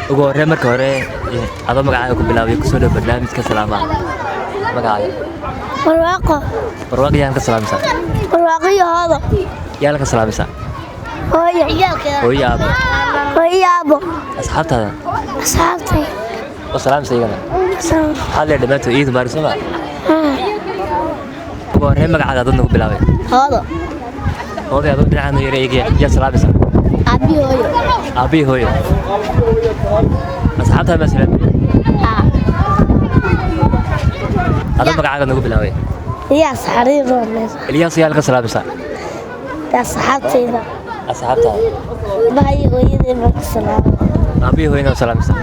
Ugu horreyn, marka hore, adoo magacaaga ku bilaabay, kusoo dhow barnaamijka salaamaha. Magacaaga? Barwaaqo. Barwaaqo, yaan ka salaamaysaa? Barwaaqo iyo hoodo. Yaa la ka salaamaysaa? Hooyo. Hooyo, aabo? Hooyo, aabo. Asxaabtaada? Asxaabtay. Oo salaamaysa iyagana. Maxaad leedahay dhammaantood? Ciid mubaarak, soo ma? Ugu horreyn, magacaaga adoo nagu bilaabay. Hoodo. Hooday, adoo dhinacaan yara eegaya, yaa salaamaysaa? Aabi, hooyo. Aabbihii, hooyo. Asxaabtaada maa salaamay? Haa. Adoo magacaaga nagu bilaabay. Iyaas xariir roonaysa. Ilyaas, yaa la ka salaamaysaa? Asxaabtayda. Asxaabtaada. Bahay, hooyaday baan ku salaamay. Aabbihii, hooyana waa salaamaysaa.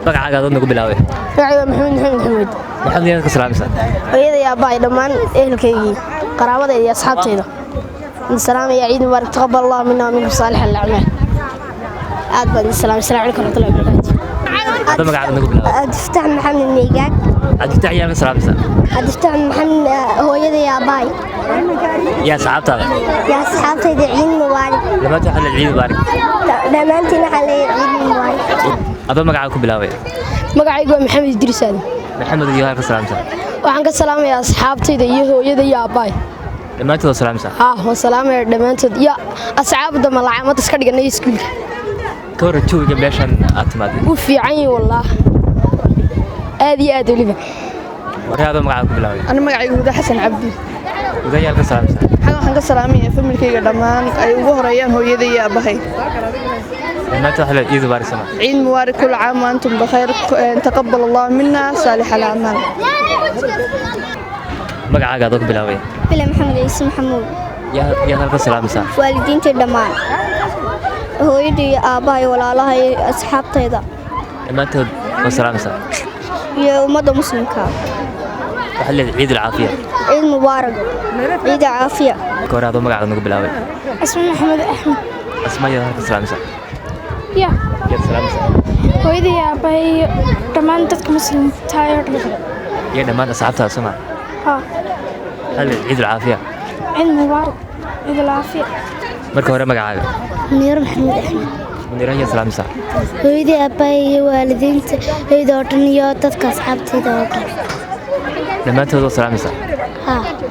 Magacaaga adoo nagu bilaabay. Magacayga Maxamed Maxamed Maxamuud. Maxamed, yaad ka salaamaysaa? Hooyaday, aabbahay, dhammaan ehelkaygii, qaraabadayda iyo asxaabtayda. Salaamaya, ciid mubaarak, taqabbal Allah minna wa minkum saalix al-a'maal. Aad baan idin salaamay. Asalaamu calaykum waraxmatullahi wabarakaatu. Adoo magacaaga nagu bilaabay. Cabdifataax Maxamed Meegaag. Cabdifatax, yaa ka salaamaysaa? Cabdifataax Maxamed, hooyaday, aabbahay. Yaa asxaabtaada? Yaa asxaabtayda, ciid mubaarak. Dhammaantood waxaad leedahay ciid mubaarak. Dhammaantiin waxaa leeyahay ciid mubaarak. Adoo magacaaga ku bilaabay. Magacaygu waa Maxamed Idriis Aadan. Maxamed, yaa ka salaamaysaa? Waxaan ka salaamayaa asxaabtayda iyo hooyada iyo aabbahay. Dhammaantood waa salaamaysaa? Haa, waan salaamaya dhammaantood iyo asxaabda malacaamad iska dhiganay iskuulka. Ka warran jawiga meeshan aad timaadeen? Wuu fiican yahay wallaah, aad iyo aad weliba. Waree, adoo magacaaga ku bilaabay. Ana magacaygu Huda Xasan Cabdi. Huda, yaa ka salaamaysaa? Xagan waxaan ka salaamayaa familkayga dhammaan, ay ugu horeeyaan hooyada iyo aabbahay. Dhammaantood waxaad leedahay ciid mubaarak, sama? Ciid mubaarak, kul caam wa antum bikhayr, taqabbal Allah minna saalix al-a'maal. Magacaaga adoo ku bilaabay. Bile Maxamed Ciise Maxamuud. Yaa halka salaamaysaa? Waalidiintii dhammaan, hooyadii iyo aabbahay, walaalaha iyo asxaabtayda. Dhammaantood waa salaamaysaa? Iyo ummadda muslimka. Waxaad leedahay ciid alcaafiya. Ciid mubaarak, ciid caafiya. Marka hore, adoo magacaaga nagu bilaabay. Asma Maxamed Axmed. Asma, yaad halka salaamaysaa? Ya. Yaad salaamaysaa? Hooyadii, aabbahay iyo dhammaan dadka muslimka oo dhan. Iyo dhammaan asxaabtaada, soo ma? Haa. Waxaad leedahay ciid alcaafiya. Ciid mubaarak, ciid alcaafiya. Marka hore, magacaaga. Muniir Maxamed Axmed. Muniira, yaad salaamaysaa? Hooyadii, aabbahay iyo waalidiinta hooyada oo dhan iyo dadka asxaabtayda oo dhan. Dhammaantood waa salaamaysaa? Haa.